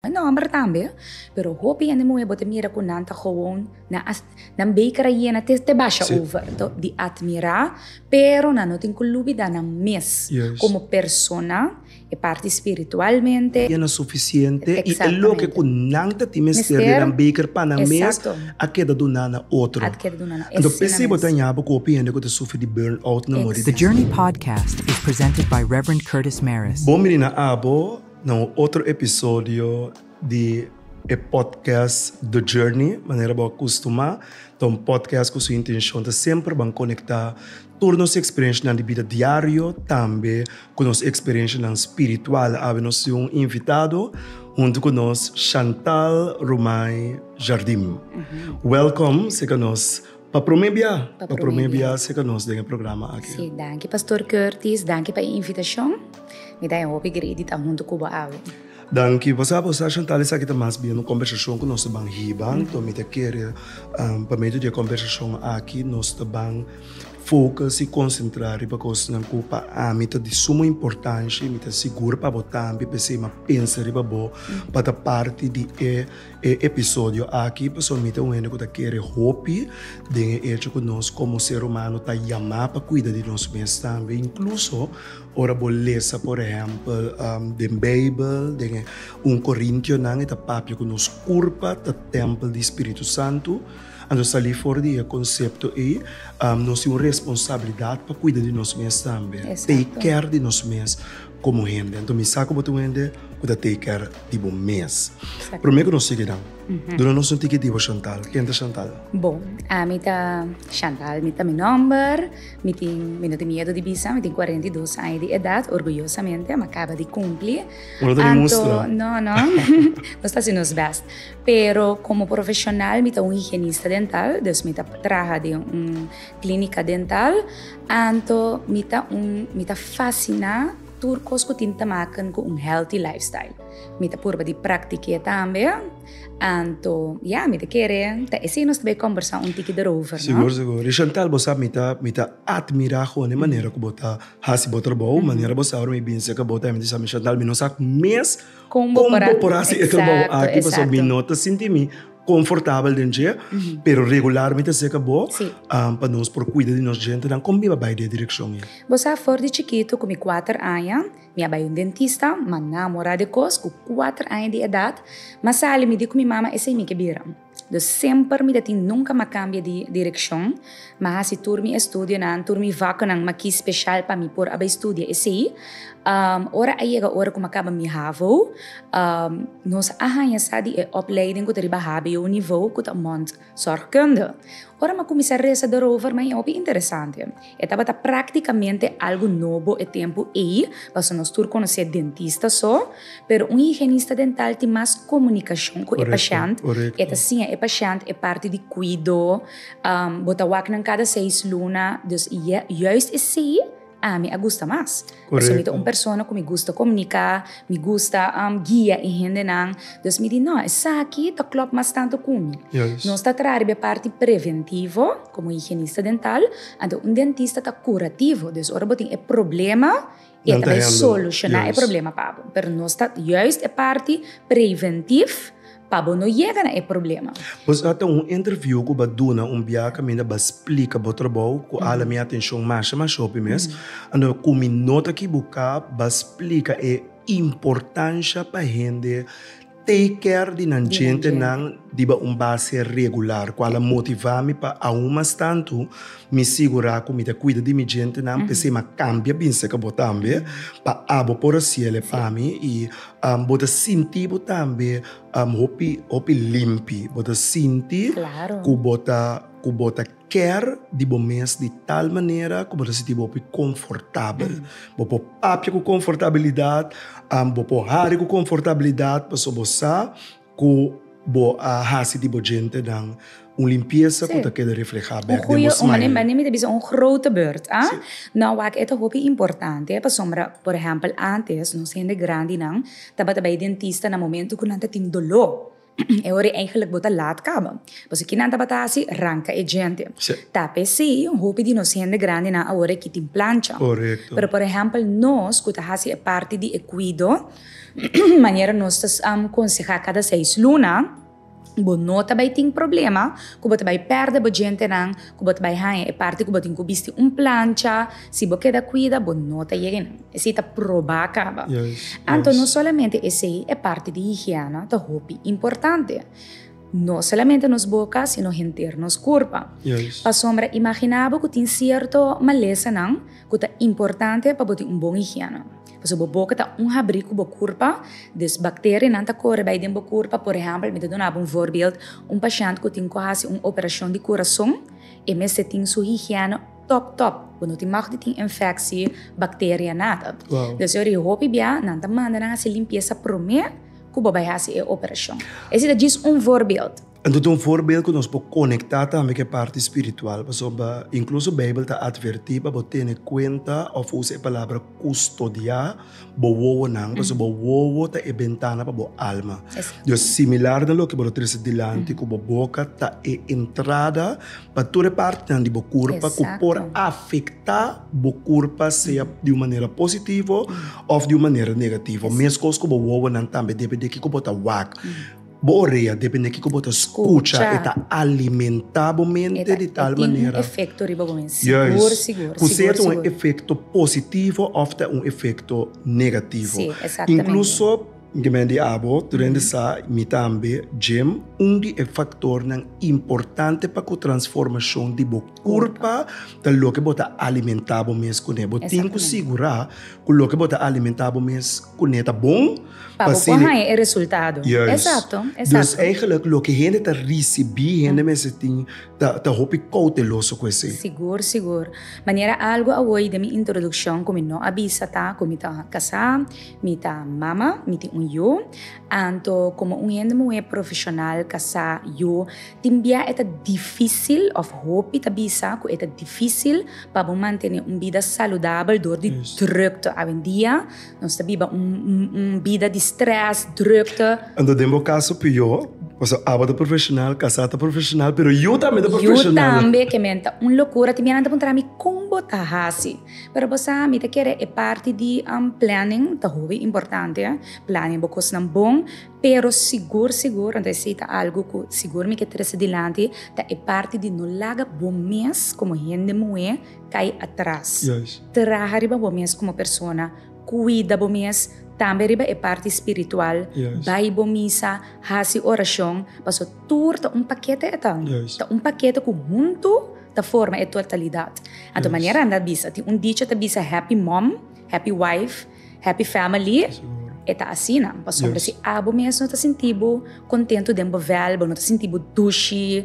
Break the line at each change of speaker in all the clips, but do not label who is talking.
Muhé homber tambe, pero hopi hende muhé bo ta mira ku nan ta gewoon nan a nan beker a yena te te basha over. Anto di atmirá, pero nan no tin ku lubidá nan mes komo persona, e parti spiritualmente.
Yena sufisiente i e loke ku nan ta tin mester di nan beker pa nan mes a keda duná na otro. Anto p'esei bo ta haña bo ku hopi hende ku ta sufri di burn-out na mori.
The Journey Podcast is presented by Reverend Curtis Maris.
Bon bini na abo na un otro episodio di e podcast The Journey. Manera bo a kustumá, ta un podcast ku su intenshon ta semper ban konektá Tur nos eksperenshanan di bida diario, tambe ku nos eksperenshanan spiritual. Awe nos tin un invitado huntu ku nos, Chantal Romay Jardim. Welkom seka nos pa prome bia, pa prome bia seka nos den e programa aki.
Sí, danki Pastor Curtis, danki pa e invitashon. Mi ta hopi grei di ta huntu ku bo awe.
Danki. Bo sa, bo sa Chantal, esaki ta mas bien un kombersashon ku nos ta ban hiba. Anto mi ta kere pa medio di e kombersashon aki nos ta ban focus i konsentrá riba kosnan ku pa ami ta di sumo importansha i mi ta sigur pa bo tambe. P'esei mi a pensa riba bo pa ta parti di e e episodio aki pasobra mi ta un hende ku ta kere hopi den e echo ku nos komo ser humano ta yamá pa kuida di nos mes tambe. Inkluso Ora bo lesa por ehèmpel den Beibel, den e un Korintionan e ta papia ku nos kurpa ta tèmpel di Spiritu Santu. Anto salí for di e konsepto ei, nos tin un responsabilidat pa kuida di nos mes tambe, take care di nos mes komo hende. Anto mi sa ku bo ta un hende ku ta take care di bo mes. Promé ku nos sigui nan, duna nos un tiki di bo Chantal. Ken ta Chantal?
Bon, ami ta Chantal, mi ta mi nòmber. Mi tin, mi no tin miedu di bisa, mi tin 42 aña di edat, orguyosamente, mi a kaba di kumpli.
Bo no ta ni mustra.
Anto, no, no, nos ta hasi nos bèst. Pero komo profeshonal mi ta un higienista dental, dus mi ta traha den un klínika dental. Anto mi ta un, mi ta fasiná tur kos ku tin te maken ku un healthy lifestyle. Mi ta purba di praktik'é tambe. Anto, ya, mi ta kere ta esei nos ta bay kombersá un tiki derover, no?
Sigur, sigur. I Chantal, bo sa, mi ta, mi ta atmirá gewoon e manera ku bo ta hasi bo trabou, manera bo sa ora mi bin serka bo tambe mi ta bisa mi, Chantal, mi no sa mes
Kon bo
por
por
hasi e trabou aki, pasobra mi no ta sinti mi konfortabel den dje, pero regular mi ta serka bo pa nos por kuida di nos djentenan. Kon mi a bai den e direkshon ei?
Bo sa, for di chikitu ku mi kuater aña, Mi a bai un dentista, m'a namorá di kos ku kuater aña di edat, m'a sali mi di ku mi mama esei mi ke bira. Dus semper mi ta tin nunka m'a kambia di direkshon, m'a hasi tur mi estudionan, tur mi vaknan m'a kis speshal pa mi por a bai studia esei. Ora a yega ora ku m'a kaba mi havo, nos a haña sa di e opleiding ku ta riba hbo nivo ku ta mondzorgkunde. Ora m'a kuminsá resa derover m'a haña hopi interesante. E tabata práktikamente algu nobo e tempu ei, pasobra nos tur konosé dentista so, pero un higienista dental tin mas komunikashon ku e pashènt. E ta siña e pashènt e parti di kuido, bo ta wak nan kada seis luna, dus juist esei ami a gusta mas. Pasobra mi ta un persona ku mi gusta komuniká, mi gusta guia e hendenan. Dus mi di, no, esaki ta klòp mas tantu ku mi. Nos ta traha riba e parti preventivo, komo higienista dental, anto un dentista ta kurativo. Dus ora bo tin e problema, e ta bai solushoná e problema pa bo. Pero nos ta juist e parti preventif Pa bo no yega na e problema.
Bo sa ta un interview ku bo a duna un bia kaminda bo a splika bo trabou ku a hala mi atenshon masha masha hopi mes. Anto ku mi no ta kibuká bo a splika e importansha pa hende take care di nan djentenan riba un base regular kual a motivá mi pa aun mas tantu mi sigurá ku mi ta kuida di mi djentenan p'esei mi a kambia bin serka bo tambe pa abo por hasiel e pa mi i Bo ta sinti bo tambe hopi hopi limpi, bo ta sinti ku bo ta ku bo ta kèr di bo mes di tal manera ku bo ta sinti bo hopi konfortabel. Bo por papia ku konfortabilidat, bo por hari ku konfortabilidat pasobra bo sa ku bo a hasi di bo djentenan un limpiesa ku ta keda reflehá bèk den bo smile.
Mane mi ta bisa un grote beurt, ah? No, wak, e ta hopi importante pasobra, por ehèmpel, ántes nos hende grandinan tabata bai dentista na momentu ku nan ta tin doló. E ora eigenlijk bo ta laat kaba. Pasobra kinan tabata hasi? Ranka e djente. Ta p'esei hopi di nos hende grandinan awor aki tin plancha. Pero por ehèmpel nos ku ta hasi e parti di e kuido, manera nos ta konsehá kada seis luna, bo no ta bai tin problema ku bo ta bai pèrdè bo djentenan, ku bo ta bai haña e parti ku bo tin ku bisti un plancha, si bo keda kuida bo no ta yega einan. Esei ta probá kaba. Anto no solamente esei, e parti di higiena ta hopi importante. No solamente nos boka, sino henter nos kurpa. Pasobra imaginá bo ku tin sierto malesanan ku ta importante pa bo tin un bon higiena. Pasobra bo boka ta un habrí ku bo kurpa, dus bakterianan ta kore bai den bo kurpa. Por ehèmpel, mi ta duna bo un voorbeeld, un pashènt ku tin ku hasi un operashon di kurason, e mester tin su higiena tòp tòp. Bo no tin mag di tin infèksi, bakteria, nada. Dus e ora hopi bia nan ta manda nan hasi limpiesa promé ku bo bai hasi e operashon. Esei ta djis un voorbeeld.
Anto ta un voorbeeld ku nos por konektá tambe ku e parti spiritual, pasobra inkluso Beibel ta atvertí pa bo tene kuenta òf usa e palabra kustodiá bo wowonan, pasobra bo wowo ta e bentana pa bo alma. Dus similar na loke bo ta trese dilanti ku bo boka ta e entrada pa tur e partinan di bo kurpa ku por afektá bo kurpa sea di un manera positivo òf di un manera negativo. Meskos ku bo wowonan tambe depende kiko bo ta wak. Bo orea depende kiko bo ta skucha, e ta alimentá bo mente di tal manera.
E tin un efekto riba bo mente, sigur, sigur.
Ku sea ta un efekto positivo òf ta un efekto negativo.
Sí, eksaktamente.
Inkluso, mi di abo, tur hende sa, mi tambe, gym, un di e faktornan importante pa ku transformashon di bo kurpa ta loke bo ta alimentá bo mes kuné. Bo tin ku sigurá ku loke bo ta alimentá bo mes kuné ta bon.
Pa bo por haña e resultado.
Juist.
Exacto, exacto.
Dus eigenlijk loke hende ta ricibi, hende mester tin, ta, ta hopi cauteloso cu esey.
Sigur, sigur. Manera algo awor den mi introduccion cu mi no a bisa ta cu mi ta casá, mi ta mama, mi tin un yu. Anto como un hende muher profesional, casá, yu, tin bia e ta dificil of hopi ta bisa cu e ta dificil pa bo mantene un bida saludabel door di drukte. Awendia Nos ta biba un bida di stress, drukte.
Anto den bo kaso pió, pasobra abo ta profeshonal, kasá ta profeshonal, pero yu tambe ta profeshonal.
Yu tambe, ke men ta un lokura. Tin bianan ta puntra mi, kon bo ta hasi? Pero bo sa, mi ta kere e parti di planning ta hopi importante. Plania bo kosnan bon, pero sigur sigur, anto esei ta algu ku sigur mi ke trese dilanti, ta e parti di no laga bo mes komo hende muhé kai atras. Traha riba bo mes komo persona, kuida bo mes, tambe riba e parti spiritual, bai bo misa, hasi orashon, paso tur ta un pakete e ta. Ta un pakete ku huntu ta forma e totalidat. Anto manera nan ta bisa, tin un dicho ta bisa happy mom, happy wife, happy family, e ta asina. Pasobra si abo mes no ta sinti bo kontentu den bo vèl, bo no ta sinti bo dushi,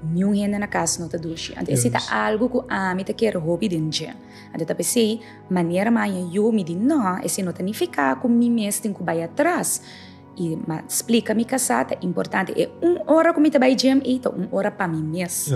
Niun hende na kas no ta dushi. Anto esei ta algu ku ami ta kere hopi den dje. Anto ta p'esei, manera mi a haña yu, mi di, No, esei no ta nifiká ku mi mes tin ku bai atras. I mi a splika mi kasá, ta importante e un ora ku mi ta bai gym ei ta un ora pa mi mes.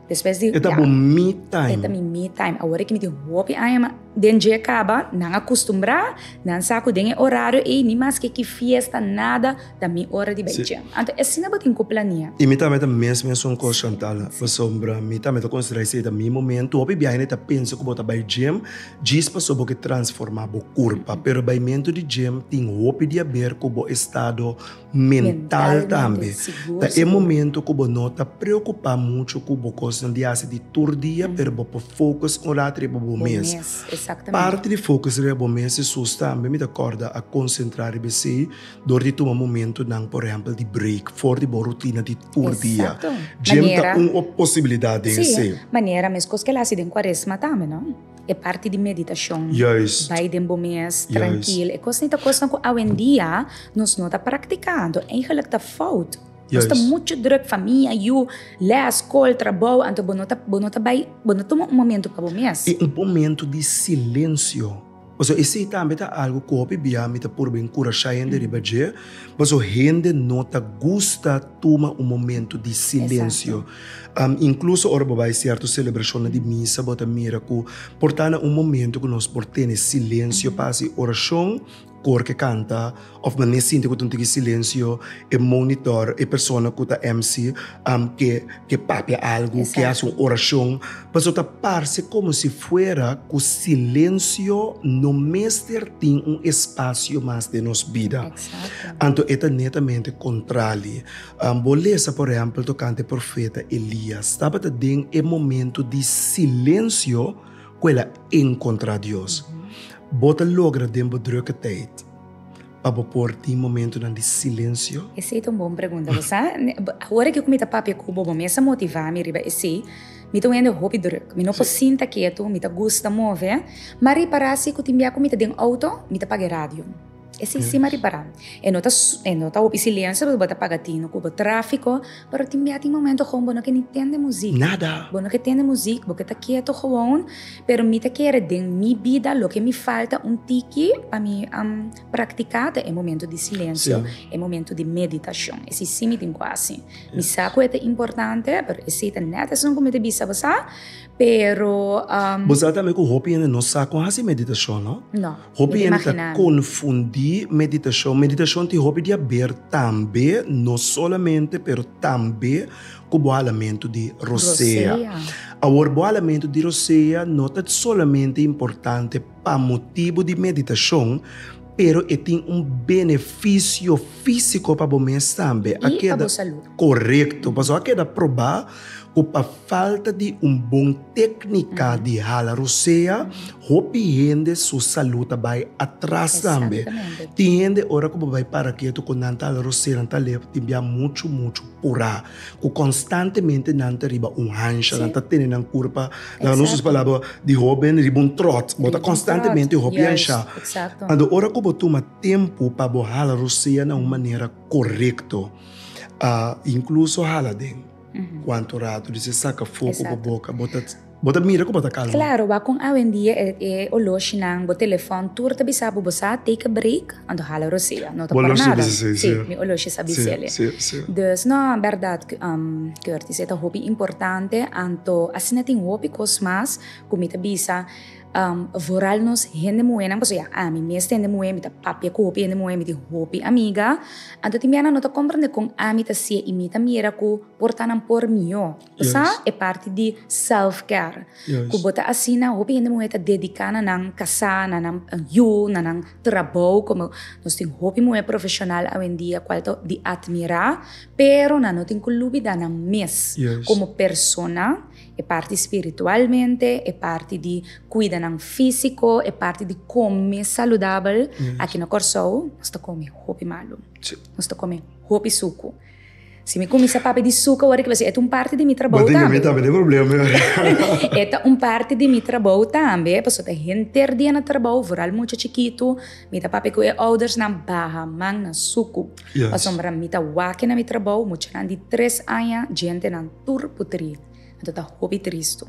Despues di,
E ta bo me time.
E ta mi me time. Awor ki mi tin hopi aña den dje kaba, nan a kustumbrá, nan sa ku den e orario ei ni maske ki fiesta, nada, Ta mi ora di bai gym. Anto asina bo tin ku plania.
I mi tambe ta mes mesun kos Chantal, pasobra mi tambe ta konsiderá esei ta mi momento. Hopi biaha hende ta pensa ku bo ta bai gym djis pasobra bo ke transformá bo kurpa, pero baimentu di gym tin hopi di haber ku bo estado mental tambe. Ta e momento ku bo no ta preokupá muchu ku bo kosnan di hasi di tur dia, pero bo por focus un rato riba bo mes. Parti di focus riba bo mes, Hesus tambe mi ta kòrda a konsentrá riba esei. Dor di tuma momentunan, por ehèmpel, di break for di bo rutina di tur dia. Gym ta un posibilidat den esei.
Sí, manera meskos ke el hasi den kuaresma tambe, no? E parti di meditashon, bai den bo mes, trankil. E kosnan ta kosnan ku awendia nos no ta praktiká, anto eigenlik ta fout. Nos ta muchu drùk, famia, yu, lès, skol, trabou, anto bo no ta bo no ta bai, bo no tuma un momentu pa bo mes.
I un momentu di silensio. Pasobra esei tambe ta algu ku hopi bia mi ta purba enkurashá hende riba dje, pasobra hende no ta gusta tuma un momentu di silensio. Inkluso ora bo bai sierto selebrashonnan di misa bo ta mira ku por ta na un momentu ku nos por tene silensio pa hasi orashon. Kor ke kanta of manera sinti ku ta un tiki silensio e monitor e persona ku ta MC ke ke papia algu ke hasi un orashon pasobra ta parse komo si fuera ku silensio no mester tin un espasio mas den nos bida anto e ta netamente kontrali bo lesa por ehèmpel tokante profeta Elias tabata den e momento di silensio ku el a enkontrá Dios. Bo ta logra den bo drukke tijd pa bo por tin momentonan di silensio?
Esei ta un bon pregunta. Bo sa, awor aki ku mi ta papia ku bo, bo mes a motivá mi riba esei. Mi ta un hende hopi druk. Mi no por sinta ketu, mi ta gusta move. M'a ripará si ku tin bia ku mi ta den outo, mi ta paga e radio. Esei sí m'a ripará. E no ta, e no ta hopi silensio pasobra bo ta paga tino ku bo tráfiko, pero tin bia tin momento gewoon bo no ke ni tende muzik.
Nada.
Bo no ke tende muzik, bo ke ta ketu gewoon, pero mi ta kere den mi bida loke mi falta un tiki pa mi praktiká ta e momento di silensio, e momento di meditashon. Esei sí mi tin ku hasi. Mi sa ku e ta importante, pero esei ta nèt esun ku mi ta bisa bo sa, pero.
Bo sa tambe ku hopi hende no sa kon hasi meditashon, no?
No.
Hopi hende ta konfundí meditashon. Meditashon tin hopi di haber tambe, no solamente, pero tambe ku bo halamentu di rosea. Awor, bo halamentu di rosea no ta solamente importante pa motibu di meditashon, pero e tin un benefisio físiko pa bo mes tambe.
I pa bo salú.
Korekto. Pasobra a keda probá ku pa falta di un bon téknika di hala rosea, hopi hende su salú ta bai atras tambe. Tin hende ora ku bo bai para ketu ku nan ta hala rosea, nan ta lep tin bia muchu muchu purá, ku konstantemente nan ta riba un hansha, nan ta tene nan kurpa, laga nos usa palabra di hóben, riba un tròt. Bo ta konstantemente hopi hansha. Anto ora ku bo tuma tempu pa bo hala rosea na un manera korekto, inkluso hala den. Cuanto rato di se saca foco bo boca, bo ta bo ta mira cu bo ta calma.
Claro, wak con awendia e e oloshinan, bo telefon, tur ta bisa bo, bo sa take a break, anto hala rosea, no ta
Bo
por
oloshi
nada.
bisa si,
Sí,
si.
mi oloshi sa
Si,
bisele.
si, si.
Dus no, berdad, Curtis, e ta hopi importante, anto asina tin hopi cos mas cu mi ta bisa, Vooral nos hende muhénan, pasobra ya ami mes ta hende muhé, mi ta papia ku hopi hende muhé, mi tin hopi amiga, anto tin bianan no ta komprende kon ami ta sié i mi ta mira ku por ta nan por mihó. Bo sa e parti di self care, ku bo ta asina hopi hende muhé ta dediká na nan kasá, na nan yu, na nan trabou, komo nos tin hopi muhé profeshonal awendia kual ta di atmirá, pero nan no tin ku lubidá nan mes komo persona. E parti spiritualmente, e parti di kuida nan físiko, e parti di kome saludabel. Aki na Kòrsou nos ta kome hopi malu. Nos ta kome hopi suku. Si mi kuminsá papia di suku awor ki e ta un parti di mi trabou
tambe.
Bo
tin tambe den problema.
E ta un parti di mi trabou tambe, pasobra ta henter dia na trabou, vooral mucha chikitu, mi ta papia ku e oudersnan baha man na suku. Pasobra mi ta wak na mi trabou, muchanan di tres aña, djentenan tur putri. Anto ta hopi tristu.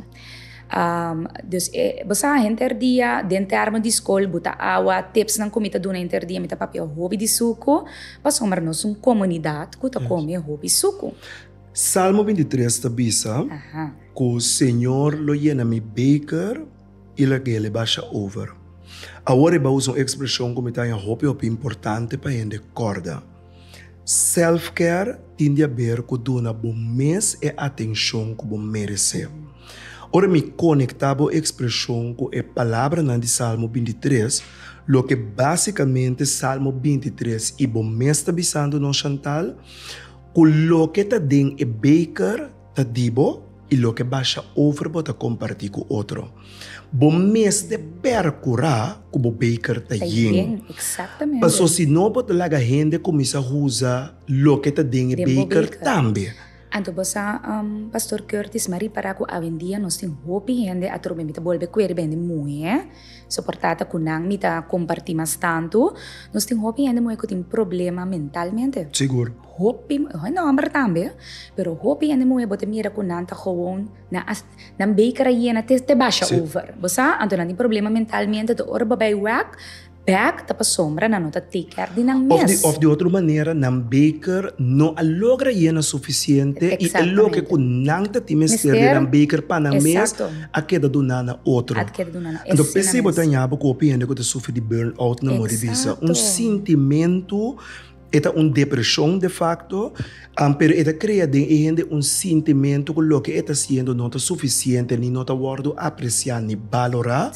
Dus e, bo sa henter dia den termo di skol bo ta awa, tipsnan ku mi ta duna henter dia mi ta papia hopi di suku, pasobra nos un komunidat ku ta kome hopi suku.
Salmo 23 ta bisa ku Señor lo yena mi beker i lag'el basha over. Awor e ba usa un ekspreshon ku mi ta haña hopi hopi importante pa hende kòrda. Self-care tin di haber ku duna bo mes e atenshon ku bo meresé. Ora mi konektá bo ekspreshon ku e palabranan di Salmo 23, loke básikamente Salmo 23 i bo mes ta bisando nos, Chantal, ku loke ta den e beker ta di bo i loke basha over bo ta kompartí ku otro. Bo mester perkurá ku bo beker ta yen. Paso si no bo ta laga hende kuminsá usa loke ta den e beker tambe.
Anto bo sa, Pastor Curtis, m'a ripará ku awendia nos tin hopi hende atrobe mi ta bolbe kuer riba hende muhé, soportá ta ku nan mi ta kompartí mas tantu. Nos tin hopi hende muhé ku tin problema mentalmente.
Sigur.
Hopi, hende homber tambe, pero hopi hende muhé bo ta mira ku nan ta gewoon nan a nan beker a yena te te basha over. Bo sa? Anto nan tin problema mentalmente, te ora bo bai wèk. Bek ta pasobra nan no ta take care di nan mes.
Of di otro manera nan beker no a logra yena suficiente y e loke cu nan ta tin mester di nan beker pa nan mes a keda duna na otro. Anto p'esey bo ta ña bo cu hopi hende cu ta sufri di burn out na mori bisa un sintimento e ta un depresion de facto pero e ta crea den e hende un sintimento cu loke e ta haciendo no ta suficiente ni no ta wordo aprecia ni balora.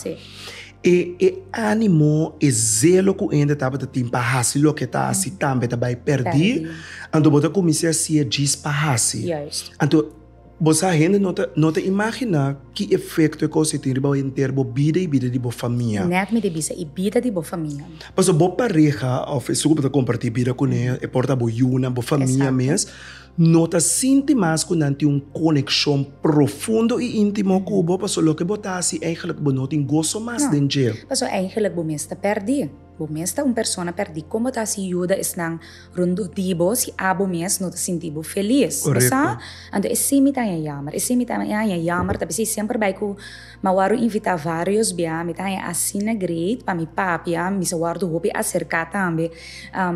E e ánimo, e zelo ku hende tabata tin pa hasi loke ta hasi tambe ta bai pèrdí. Anto bo ta kuminsá hasié djis pa hasi. Anto bo sa hende no ta no ta imaginá ki efekto e kos ei tin riba henter bo bida i bida di bo famia.
Nèt mi ta bisa, i bida di bo famia.
Pasobra bo pareha òf esun ku bo ta kompartí bida kuné, e por ta bo yunan, bo famia mes. No ta sinti mas ku nan tin un konekshon profundo i íntimo ku bo, pasobra loke bo ta hasi eigenlijk bo no tin goso mas den dje.
No, pasobra eigenlijk bo mes ta pèrdí. Bo mes ta un persona pèrdí. Kon bo ta hasi yuda esnan rondó di bo si abo mes no ta sinti bo felis? Bo sa? Anto esei mi ta haña yammer. Esei mi ta haña yammer ta p'esei semper bai ku mi a wòrdu invitá vários bia. Mi ta haña asina great pa mi papia. Mi sa wòrdu hopi aserká tambe.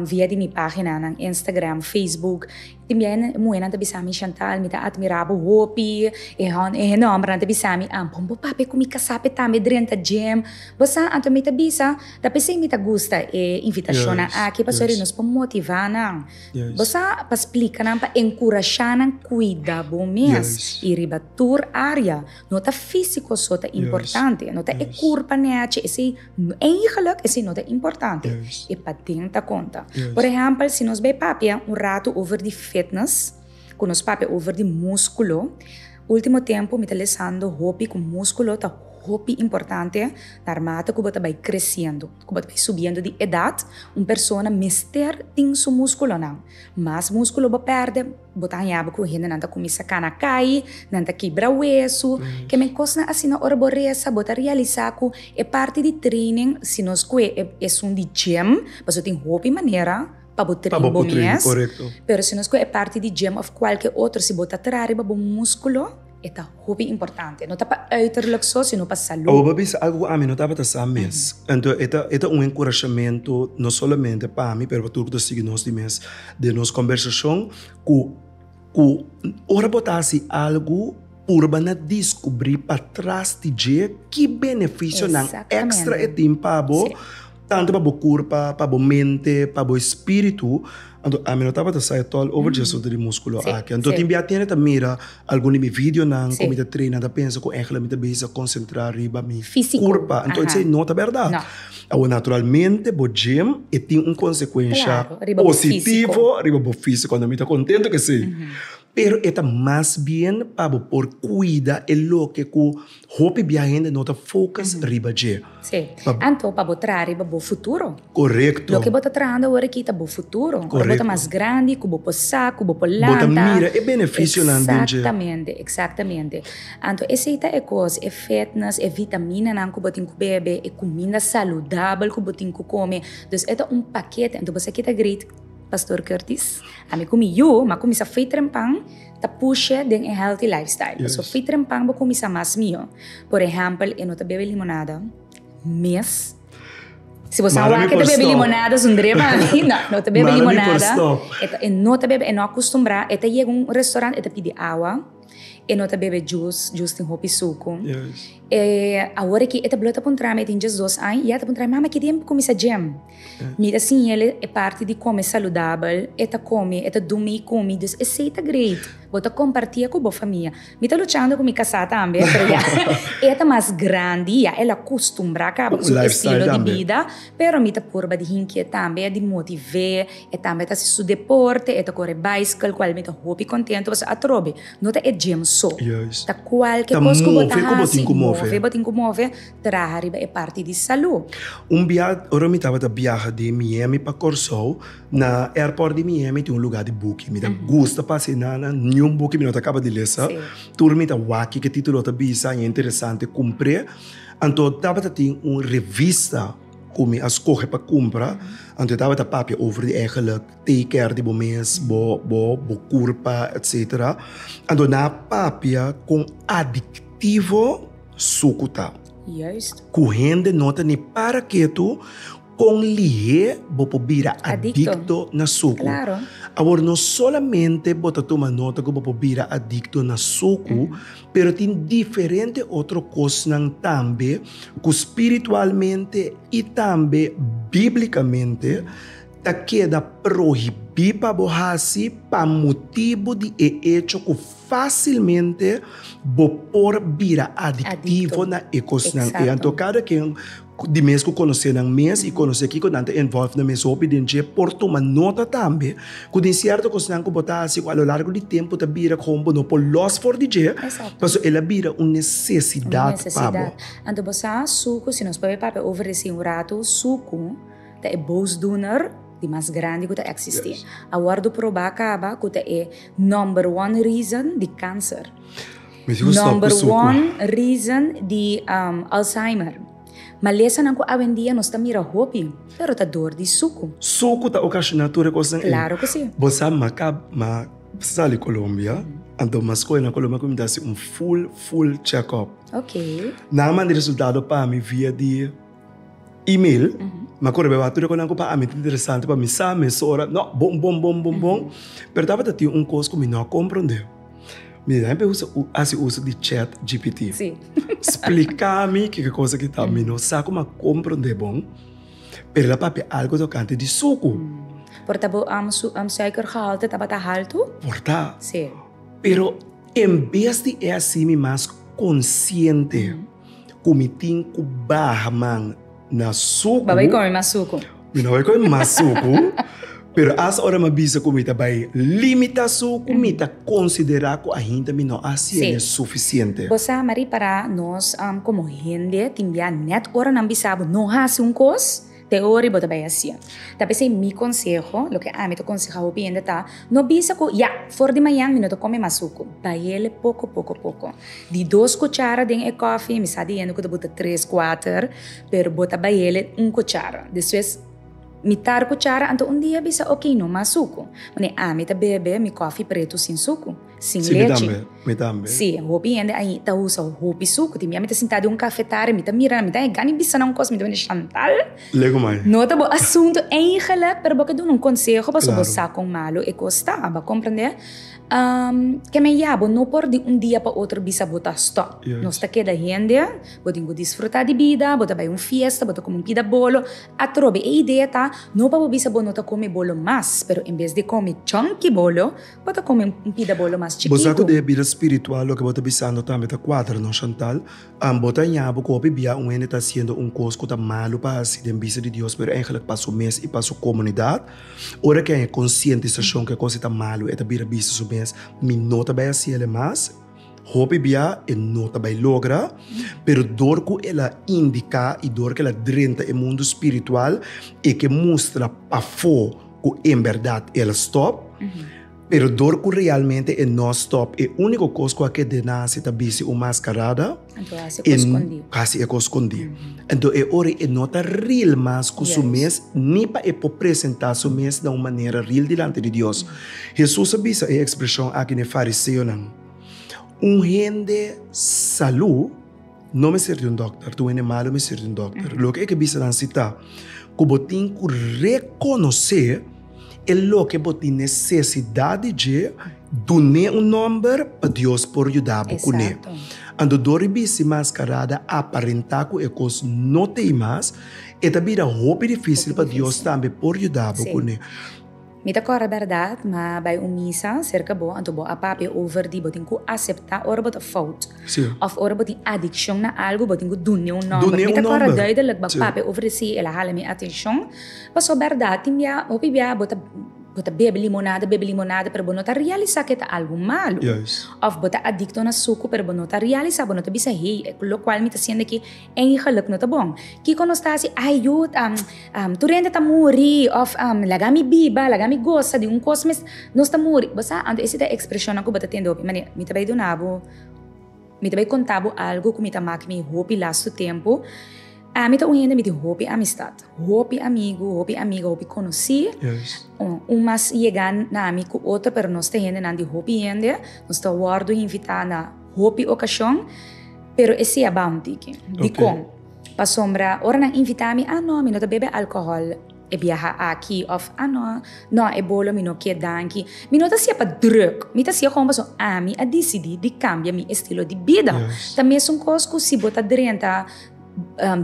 Via di mi paginanan Instagram, Facebook. Tin bia e muhernan ta bisa mi, Chantal, mi ta admira bo hopi. E hende hombernan ta bisa mi, bon bo papia ku mi kasá p'e tambe drenta gym. Bo sa, anto mi ta bisa, ta p'esei mi ta gusta e invitashonnan aki pasobra nos por motivá nan. Bo sa, pa splika nan, pa enkurashá nan kuida bo mes i riba tur área. No ta físiko so ta importante, no ta e kurpa nèchi, esei Eigenlijk esei no ta importante. E paden ta konta. Por ehèmpel, si nos bai papia un ratu over di fitness, ku nos papia over di múskulo, último tempu mi ta lesando hopi ku múskulo ta hopi importante narmate ku bo ta bai kresiendo, ku bo ta bai subiendo di edat, un persona mester tin su múskulonan. Mas múskulo bo pèrdè, Bo ta haña bo ku hendenan ta kuminsá kana kai, nan ta kibra wesu. Ke men kosnan asina ora bo resa bo ta realisá ku e parti di training si nos kue esun di gym, pasobra tin hopi manera pa bo train bo mes, pero si nos kue e parti di gym òf kualke otro si bo ta traha riba bo múskulo e ta hopi importante. No ta pa uiterlijk so sino pa salú.
Awor bo a bisa algu ku ami no tabata sa mes. Anto e ta e ta un enkurashamentu no solamente pa mi pero pa tur ku ta sigui nos di mes den nos kombersashon ku ku ora bo ta hasi algu purba na diskubrí patras di dje ki benefisionan èkstra e tin pa bo. Tantu pa bo kurpa, pa bo mente, pa bo espíritu. Anto ami no tabata sa etòl over dje asuntu di múskulo aki. Anto tin bia tene ta mira algun di mi videonan ku mi ta traina ta pensa ku ègla mi ta bisa konsentrá riba mi kurpa. Anto esei no ta bèrdat. Awor naturalmente bo gym e tin un konsekuensha positivo riba bo físiko. Anto mi ta kontentu ku esei. Pero e ta mas bien pa bo por kuida e loke ku hopi bia hende no ta focus riba dje.
Sí. Anto pa bo traha riba bo futuro.
Korekto.
Loke bo ta trahando awor aki ta bo futuro. Korekto. Ora bo ta mas grandi, ku bo por sa, ku bo por lanta.
Bo ta mira e benefisionan den dje.
Eksaktamente, eksaktamente. Anto esei ta e kos, e fitness, e vitaminanan ku bo tin ku bebe, e kuminda saludabel ku bo tin ku kome. Dus e ta un pakete. Anto bo sa ke ta great, Pastor Curtis? Ami ku mi yu, mi a kuminsá fei trempan ta pushe den e healthy lifestyle. Pasobra fei trempan bo kuminsá mas mihó. Por ehèmpel, e no ta bebe limonada mes. Si bo sa wak e ta bebe limonada zundré pa mi. No, no ta bebe limonada. E no ta bebe, e no akustumbrá. E ta yega un restaurant, e ta pidi awa. E no ta bebe juice, juice tin hopi suku. E awor aki e ta blo ta puntra mi, e tin djesdos aña, i e ta puntra mi, mama ki dia mi por kuminsá gym? Mi ta siña el e parti di kome saludabel, e ta kome, e ta dumi i kumi, dus esei ta great. Bo ta kompartié ku bo famia. Mi ta luchando ku mi kasá tambe, pero ya e ta mas grandi, ya el a kustumbrá kaba ku su estilo di bida, pero mi ta purba di hinkié tambe, di motiv'é, e tambe ta hasi su deporte, e ta kore baiskel, kual mi ta hopi kontento pasobra atrobe no ta e gym so, ta kualke kos ku bo ta hasi, move bo tin ku move. Traha riba e parti di salú.
Un bia ora mi tabata biaha di Miami pa Kòrsou, na airport di Miami tin un lugá di buki. Mi ta gusta pasa einan, niun buki mi no ta kaba di lesa. Tur mi ta wak kiko e título ta bisa i e interesante kumpr'é. Anto tabata tin un revista ku mi a skohe pa kumpra, anto e tabata papia over di eigenlijk take care di bo mes, bo bo bo kurpa etcetera. Anto nan a papia kon adiktivo. Suku ta.
Juist.
Ku hende no ta ni para ketu. Kon lihé bo por bira adikto na suku? Awor, no solamente bo ta tuma nota ku bo por bira adikto na suku, pero tin diferente otro kosnan tambe ku spiritualmente i tambe bíblikamente ta keda prohibí pa bo hasi pa motibu di e echo ku fásilmente bo por bira adiktivo na e kosnan ei. Anto kada ken di mes ku konosé nan mes i konosé kiko nan ta involve nan mes hopi den dje por tuma nota tambe ku den sierto kosnan ku bo ta hasi ku a lo largo di tempu ta bira kon bo no por los for di dje pasobra el a bira un nesesidat pa bo.
Anto bo sa suku si nos por papia over desi un ratu suku ta e boosdoener di mas grandi ku ta eksistí. A wòrdu probá kaba ku ta e number one reason di kanser. Number one reason di Alzheimer. Malesanan ku awendia nos ta mira hopi, pero ta dor di suku.
Suku ta okashoná tur e kosnan ei.
Klaro ku si.
Bo sa m'a kab m'a sali Colombia, anto m'a skohe na Colombia ku mi ta hasi un full full check up.
Ok.
Nan a manda e resultado pa mi via di email. M'a kore bai wak tur e kosnan ku pa ami ta interesante pa mi sa mesora. No, bon bon bon bon bon. Pero tabata tin un kos ku mi no a komprondé. Mi ta hempe usa hasi uso di chat GPT.
Sí.
Splika mi kiko cosa ki ta. Mi no sa kuma komprondé bon, pero el a papia algo tokante di suku.
Por ta bo su suikergehalte tabata haltu?
Por ta.
Sí.
Pero en bes di e hasi mi mas konsiente ku mi tin ku baha man na suku.
Bo bai kome mas suku.
Mi no bai kome mas suku, pero asta ora mi a bisa ku mi ta bai limita suku, mi ta konsiderá ku ainda mi no a hasié sufisiente.
Bo sa, Marie, para nos komo hende tin bia nèt ora nan bisa bo no hasi un kos, Te ora bo ta bai hacié. Ta p'esei mi conseho, loke ami ta conseha hopi hende ta, no bisa cu ya, for di mañan mi no ta come mas sucu. Bayele poco poco poco. Di dos cuchara den e koffie, mi sa di hende cu ta buta tres, cuater, pero bo ta bayele un cuchara. Despues mitar cuchara, anto un dia bisa ok, no mas sucu. Mane ami ta bebe mi koffie pretu sin sucu. Sin
Sí, mi
lechi.
tambe, mi tambe.
Sí, hopi hende ai ta usa hopi suku. Tin bia mi ta sinta den un kafetaria, mi ta mira, mi ta e gana di bisa nan un kos, mi ta bini Chantal.
Lego mai.
No ta bo asuntu eigenlijk, pero bo ke duna un konseho pasobra bo
Claro.
sa kon malu e kos ta, bo a komprende? Ke men ya, bo no por di un dia pa otro bisa bo ta stòp.
Juist.
Nos ta keda hende, bo tin ku disfrutá di bida, bo ta bai un fiesta, bo ta kome un pida bolo. Atrobe e idea ta, no pa bo bisa bo no ta kome bolo mas, pero en bes di kome chonki bolo, Bo ta come un pida bolo mas
Bo sa
chikitu.
ku den e bida spiritual loke bo ta bisando tambe ta kuadra no Chantal? Bo ta ña bo ku hopi bia un hende ta hasiendo un kos ku ta malu pa hasi den bista di Dios pero eigenlijk pa su mes i pa su komunidat. Ora ku e haña konsientisashon ku e kos ei ta malu e ta bira bisa su mes mi no ta bai hasiel e mas. Hopi bia e no ta bai logra pero dor ku el a indiká i dor ku el a drenta e mundu spiritual e ke mustra pafó ku en bèrdat el a stòp, pero dor ku realmente e no a stòp, e úniko kos ku a keda na hasi ta bisti un maskarada,
Anto hasi e kos skondí.
Hasi e kos skondí. Anto e ora e no ta real mas ku su mes, ni pa e por presentá su mes na un manera real dilanti di Dios. Hesus a bisa e ekspreshon aki na e fariseonan, Un hende salú No mester di un dòkter, tur hende malu mester di un dòkter. Loke e ke bisa nan si ta ku bo tin ku rekonosé e loke bo tin nesesidat di dje, dun'é un nòmber pa Dios por yuda bo kuné. Anto dor di bisti maskarada aparentá ku e kos no t'ei mas, e ta bira hopi difísil pa Dios tambe por yuda bo kuné.
Mi ta kòrda bèrdat, m'a bai un misa serka bo, anto bo a papia over di bo tin ku aseptá ora bo ta fout.
Sí.
Òf ora bo tin adikshon na algu, bo tin ku dun'é un nòmber.
Dun'é
Mi
un
ta kòrda
nòmber.
duidelik bo a
Sí.
papia over di si, el a hala mi atenshon. Pasobra bèrdat, tin bia, hopi bia bo ta bo ta bebe limonada, bebe limonada, pero bo no ta realisá ku e ta algu malu.
Juist.
Òf bo ta adikto na suku, pero bo no ta realisá, bo no ta bisa, hey, lokual mi ta siendo aki Eigenlijk no ta bon. Kiko nos ta hasi? Ai yu, tur hende ta muri òf laga mi biba, laga mi gosa di un kos mes nos ta muri. Bo sa, anto esei ta e ekspreshonnan ku bo ta tende hopi. Manera, mi ta bai duna bo, mi ta bai konta bo algu ku mi ta mak mi hopi lastu tempu. Ami ta un hende mi tin hopi amistat, hopi amigu, hopi amiga, hopi konosí. Un mas yega na mi ku otro, pero nos ta hendenan di hopi hende. Nos ta wòrdu invitá na hopi okashon. Pero esei a ba un tiki. Dikon? Pasobra ora nan invitá mi, ah no, mi no ta bebe alkohòl e biaha aki òf ah no, no e bolo mi no ke danki. Mi no ta hasié pa drùk, mi ta hasié gewoon pasobra ami a disidí di kambia mi estilo di bida. Ta mesun kos ku si bo ta drenta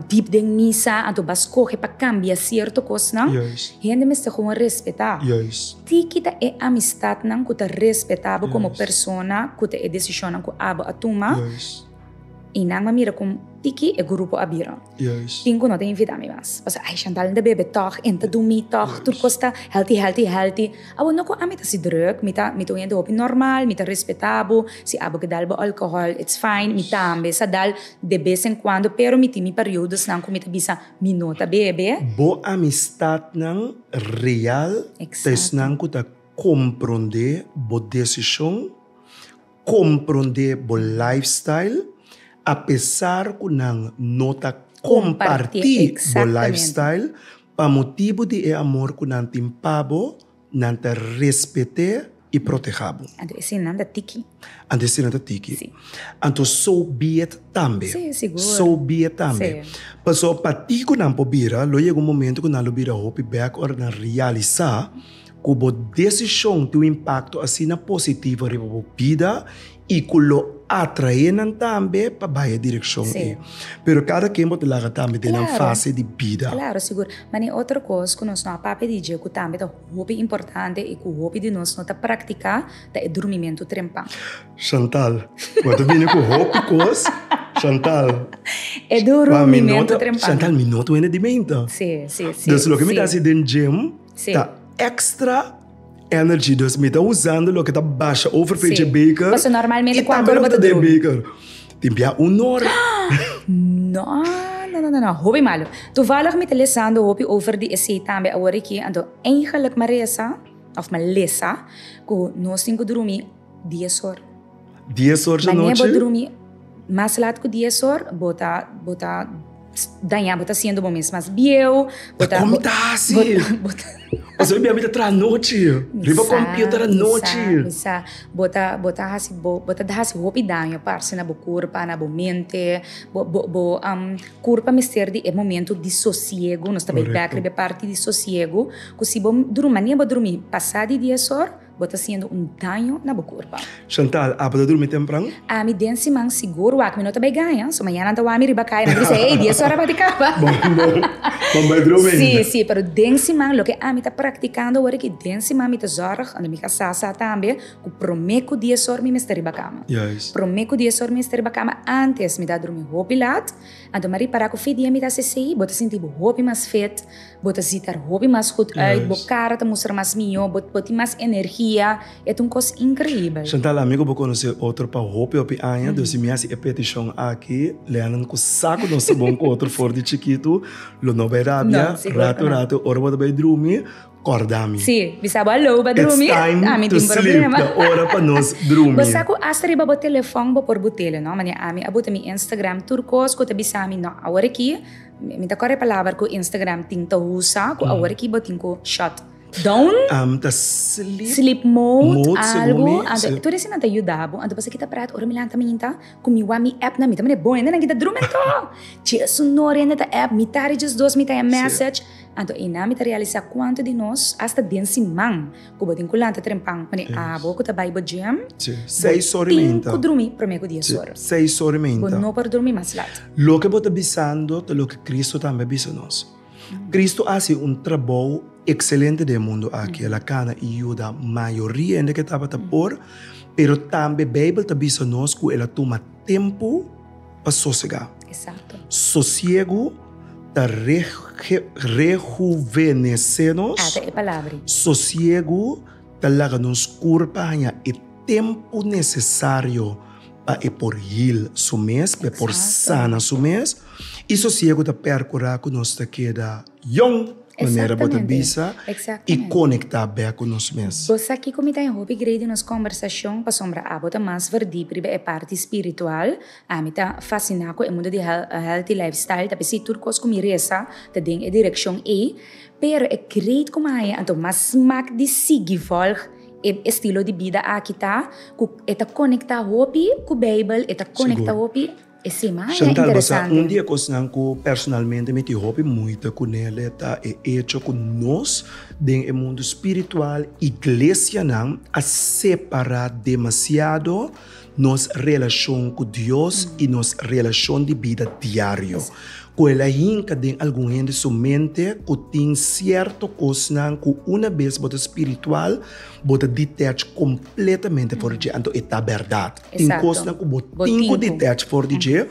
diep den misa anto bo a skohe pa kambia sierto kosnan, hende mester gewoon respetá. Tiki ta e amistatnan ku ta respetá bo komo persona ku ta e desishonnan ku abo a tuma. I nan a mira kon tiki e grupo a bira. Tin ku no ta invitá mi mas. Pasobra, ai Chantal n ta bebe tòg, e n ta dumí tòg, tur kos ta healthy, healthy, healthy. Awor no ku ami ta hasi drùk, mi ta mi ta un hende hopi normal, mi ta respetá bo, si abo ke dal bo alkohòl, it's fine, mi tambe sa dal de bes en kuando, pero mi tin mi periodosnan ku mi ta bisa mi no ta bebe.
Bo amistatnan real ta esnan ku ta komprondé bo desishon. Komprondé bo lifestyle apesar ku nan no ta kompartí bo lifestyle, pa motibu di e amor ku nan tin pa bo, nan ta respet'é i protehá bo.
Anto esei nan ta tiki.
Anto esei nan ta tiki.
Sí.
Anto so be it tambe.
Sí, sigur.
So be it tambe.
Sí.
Pasobra pa tiki ku nan por bira, lo yega un momento ku nan lo bira hopi bèk ora nan realisá Ku bo desishon tin un impakto asina positivo riba bo bida i ku lo atraé nan tambe pa bai e direkshon ei. Pero kada ken bo ta laga tambe den nan fase di bida.
Klaro, sigur. Ma ni otro kos ku nos no a papia di dje ku tambe ta hopi importante i ku hopi di nos no ta praktiká ta e durmimentu trempan.
Chantal, bo ta bini ku hopi kos. Chantal.
E durmimentu trempan.
Chantal, mi no ta wende di meinta.
Sí, sí, sí.
Dus loke mi ta hasi den gym. Ta extra energy, dus mi ta usando loke ta basha over pa dje beker.
Paso normalmente
i tambe loke ta den beker. Tin bia un ora.
No, no, no, no, hopi malo. Toevallig mi ta lesando hopi over di esei tambe awor aki, anto eigenlijk mi a resa, of mi a lesa, ku nos tin ku drumi dies or.
Dies or dje nochi?
Manera bo drumi mas lat ku dies or, bo ta, bo ta daña, bo ta siendo bo mes mas bieu.
Bo ta, Kon mi ta hasi?
Bo ta.
Pasobra mi a mi ta traha nochi. Riba computer anochi.
Mi sa, bo ta, bo ta hasi bo, bo ta hasi hopi daño parse na bo kurpa, na bo mente. Bo, bo, bo kurpa mester di e momento di sosiego. Nos ta bai bek riba e parti di sosiego. Ku si bo drumi, manera bo drumi pasa di dies or. Bo ta siendo un daño na bo kurpa.
Chantal, abo ta durmi tempran?
Ami den siman sigur wak mi no ta bai gaña, so mañana nan ta wak mi riba kaya nan ta bisa ey dies ora bati kaba.
Bon bon, bon bai drumi ainda.
Si si, pero den siman loke ami ta praktikando awor aki den siman mi ta zorg, anto mi kasá sa tambe, ku promé ku dies or mi mester riba kama.
Juist.
Promé ku dies or mi mester riba kama, antes mi ta drumi hopi lat, anto mi a ripará ku fe dia mi ta hasi esei bo ta sinti bo hopi mas fit. Bo ta zitar hopi mas goed uit, bo kara ta mustra mas mihó, bo bo tin mas energia, e ta un kos inkreibel.
Chantal, ami ku bo konosé otro pa hopi hopi aña, dus si mi hasi e petishon aki, Lennon ku sa ku nos ta bon ku otro for di chikitu, lo no bai rabia, ratu ratu ora bo ta bai drumi, kòrda mi.
Sí, bisa bo aló pa drumi,
It's time
ami
to
tin
sleep,
problema.
ta ora pa nos drumi.
Bo sa ku asta riba bo telefòn bo por but'el, no? Manera ami a buta mi Instagram tur kos ku ta bisa mi, no, awor aki Mi ta kòrda e palabra ku Instagram tin ta usa ku awor aki bo tin ku shut down.
Ta sleep.
Sleep mode, algu. Anto tur esei nan ta yuda bo. Anto pasobra ki ta pret ora mi lanta minta ku mi wak mi app nan mi ta manda e bon hende nan ki ta drumi anto. Djes un ora hende ta app mi tari djes dos mi ta haña message. Anto einan mi ta realisa kuantu di nos asta den siman Ku bo tin ku lanta trempan pone abo ku ta bai bo gym.
Sí, seis ora
i meinta. Bo tin ku drumi promé ku dies ora.
Sí, seis ora i meinta.
Bo no por drumi mas lat.
Loke bo ta bisando ta loke Cristo tambe a bisa nos. Cristo a hasi un trabou ekselente den e mundu aki. El a kana i yuda mayoria hende ke tabata por, pero tambe Beibel ta bisa nos ku el a tuma tempu pa sosegá.
Exacto.
Sosiegu ta rehuvenesé nos.
Ata e palabra.
Sosiegu ta laga nos kurpa haña e tempu nesesario pa e por heal su mes, pa e por sana su mes. I sosiegu ta perkurá ku nos ta keda yong. Manera bo ta bisa i konektá bèk ku nos mes.
Bo sa kiko mi ta en hopi grei di nos kòmbersashon pasobra abo ta mas verdiep riba e parti spiritual. Ami ta fasiná ku e mundu di healthy lifestyle ta p'esei tur kos ku mi resa ta den e direkshon ei. Pero e great ku mi a haña anto mas smak di sigui vòlg e estilo di bida aki ta ku e ta konektá hopi ku Beibel, e ta konektá hopi. Esei mas
Chantal, bo sa,
interesante.
un di e kosnan ku personalmente mi tin hopi moeite kunele ta e echo ku nos den e mundu spiritual, iglesianan a separá demasiado nos relashon ku Dios i nos relashon di bida diario. Ku el a hinka den algun hende su mente ku tin sierto kosnan ku una bes bo ta spiritual, bo ta detach kompletamente for di dje. Anto e ta bèrdat. Tin kosnan ku bo tin ku detach for di dje,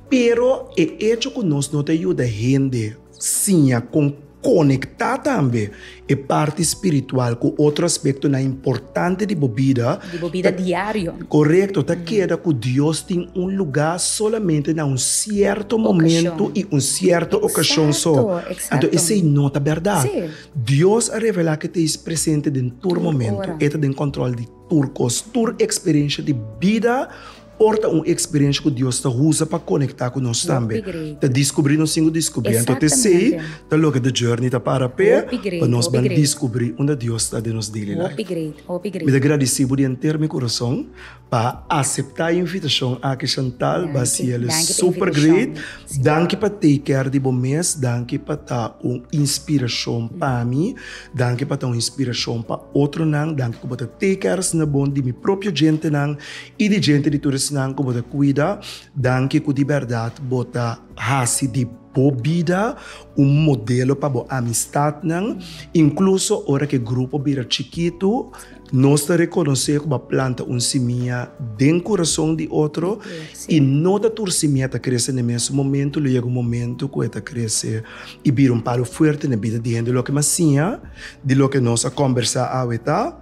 pero e echo ku nos no ta yuda hende siña kon konektá tambe e parti spiritual ku otro aspektonan importante di bo bida.
Di bo bida diario.
Korekto, ta keda ku Dios tin un lugá solamente na un sierto momento i un sierto okashon so. Anto esei no ta bèrdat. Dios a revelá ku e ta presente den tur momento. E ta den kòntròl di tur kos. Tur eksperensha di bida por ta un eksperensha ku Dios ta usa pa konektá ku nos tambe. Ta diskubrí nos tin ku diskubrí. Anto t'esei ta loke The Journey ta para p'e, pa nos ban diskubrí unda Dios ta den nos daily life. Mi ta gradisí bo di henter mi kurason pa aseptá e invitashon aki, Chantal. Bo a hasi el super great. Danki pa take care di bo mes. Danki pa ta un inspirashon pa mi. Danki pa ta un inspirashon pa otronan. Danki ku bo ta take care asina bon di mi propio djentenan I di djente di tur esnan ku bo ta kuida, danki ku di bèrdat bo ta hasi di bo bida un modelo pa bo amistatnan. Inkluso ora ku e grupo bira chikitu, nos ta rekonosé ku bo a planta un simia den kurason di otro i no ta tur simia ta krese na e mesun momentu, lo yega un momentu ku e ta krese i bira un palu fuerte na bida di hende. Loke mi a siña di loke nos a kòmbersá awe ta.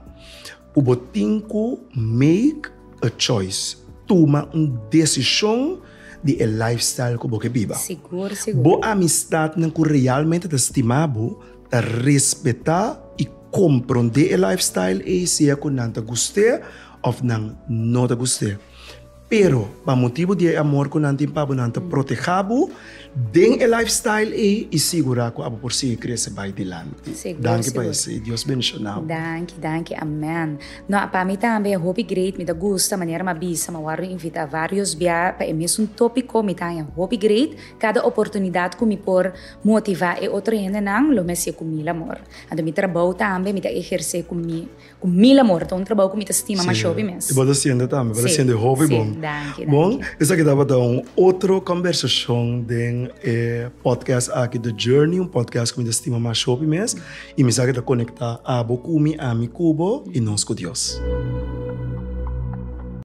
Ku bo tin ku make a choice, tuma un desishon di e lifestyle ku bo ke biba.
Sigur, sigur.
Bo amistatnan ku realmente ta stima bo, ta respetá i komprondé e lifestyle ei sea ku nan ta gust'é òf nan no ta gust'é. Pero, pa motibu di e amor ku nan tin pa bo, nan ta protehá bo den e lifestyle ei i sigurá ku abo por sigui krese bai dilanti.
Sigur,
Danki pa
sigur.
esei. Dios bendishoná bo.
Danki, danki. Amen. No, pa mi tambe e hopi great. Mi ta gusta manera mi a bisa, mi a wòrdu invitá vários bia pa e mesun tópiko. Mi ta haña hopi great. Kada oportunidat ku mi por motivá e otro hendenan, lo mi hasié ku mil amor. Anto mi trabou tambe mi ta ehersé ku mi Ku mil amor, ta un trabou ku mi ta stima masha hopi mes.
I bo ta siente tambe, bo ta siente hopi bon.
Sí, danki, danki.
Bon, esaki tabata un otro kombersashon den e podcast aki The Journey, un podcast ku mi ta stima masha hopi mes i mi sa ku ta konektá abo ku mi, ami ku bo i nos ku Dios.